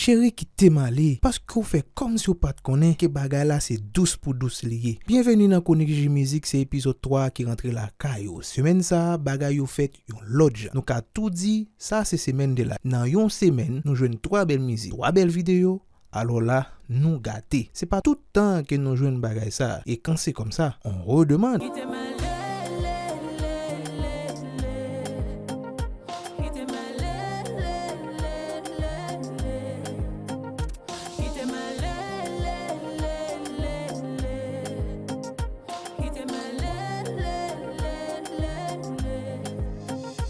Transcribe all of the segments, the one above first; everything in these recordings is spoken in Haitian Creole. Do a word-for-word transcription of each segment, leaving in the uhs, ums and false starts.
Cheri, kite m ale, paske w fè kòmsi w pa t konnen ke bagay la se dous pou dous li ye. Byenveni nan Konik J Mizik, se epizòd twa ki rantre lakay ou. Semèn sa a, bagay yo fèt yon lòt jan. Nou ka tou di, sa se semèn de la. Nan yon semèn, nou jwenn twa bèl mizik, twa bèl videyo, alò la, nou gate. Se pa tout tan ke nou jwenn bagay sa a. E kan se kòmsa, on redemande. Kite m ale, le, le, le, le. Kite m ale, le, le, le, le. Kite m ale, le, le, le, le. Kite m ale, le, le, le, le.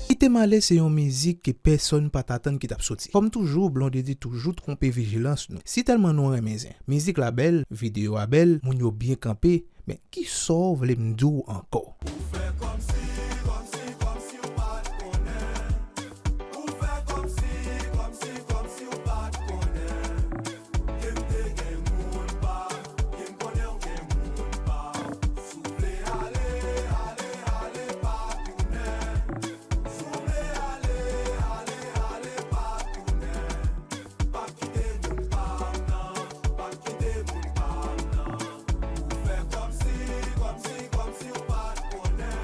Kite m ale se yon mizik ke pèsonn pa t atann ki t ap soti. Kòm toujou, Blondedy toujou twonpe vijilans nou. Si tèlman nou renmen zen, mizik la bèl, videyo a bèl, moun yo byen kanpe, men kisa w vle m di w ankò? Ou fè kòmsi, kòmsi, kòmsi w pa t konnen. Ou fè kòmsi, kòmsi, kòmsi w pa t konnen. Ke m te gen moun pa m, ke m konnen w gen moun pa w. Si w vle ale, ale, ale, pa tounen. Si w vle ale, ale, ale, pa tounen. Pa kite moun pa m nan, pa kite moun pa m nan. Ou fè kòmsi, kòmsi, kòmsi w pa t konnen.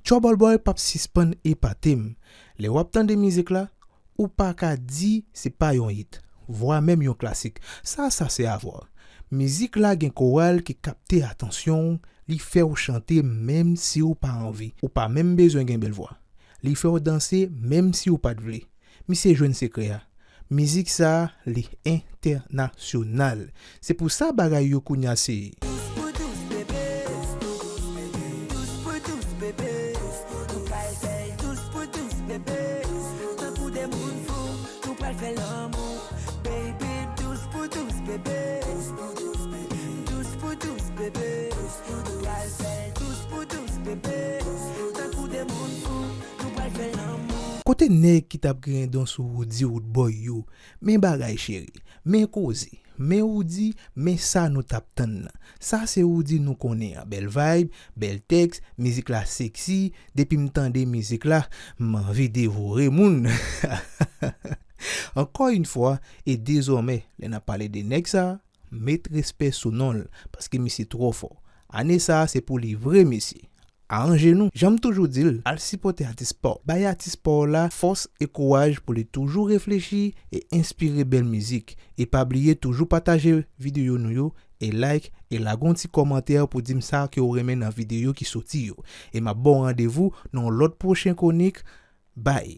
Trouble Boy p ap sispann epate m. Lè w ap tande mizik la, ou pa ka di se pa yon hit, vwa menm yon klasik. Sa, sa se avwa. Mizik la gen koral ki kapte atansyon w, li fè w chante menm si w pa anvi. Ou pa menm bezwen gen bèl vwa. Li fè w danse menm si w pa t vle. Misye jwenn sekrè a. Mizik sa a, li entènasyonal. Se pou sa bagay yo kounya se. Dous pou dous, bebe. Dous pou dous, bebe. Nou pral fè dous pou dous, bebe. Tankou de moun fou, nou pral fè lanmou. Baby, dous pou dous, bebe. Dous pou dous, bebe. Nou pral fè dous pou dous, bebe. Tankou de moun fou, nou pral fè lanmou. Kote nèg ki t ap griyen dan sou Roody Roodboy yo? Men bagay cheri, men koze, men Roody, men sa nou t ap tann nan. Sa se Roody nou konnen an. Bèl vibe, bèl tèks, mizik la sexy. Depi m tande mizik la, m anvi devore moun. Ankò yon fwa, e dezòmè, lè n ap pale de nèg sa, met respè sou non l, paske misye twò fò. Ane sa a, se pou li vre, mesye. Aranje nou. Jan m toujou di l, al sipòte atis pa w. Bay atis pa w la fòs e kouraj pou li toujou reflechi e enspire bèl mizik. E pa bliye toujou pataje videyo nou yo, e like, e lage yon ti kòmantè pou di m sa ke w renmen nan videyo ki soti yo. E m ap ba w randevou nan yon lòt pwochen kwonik. Bye!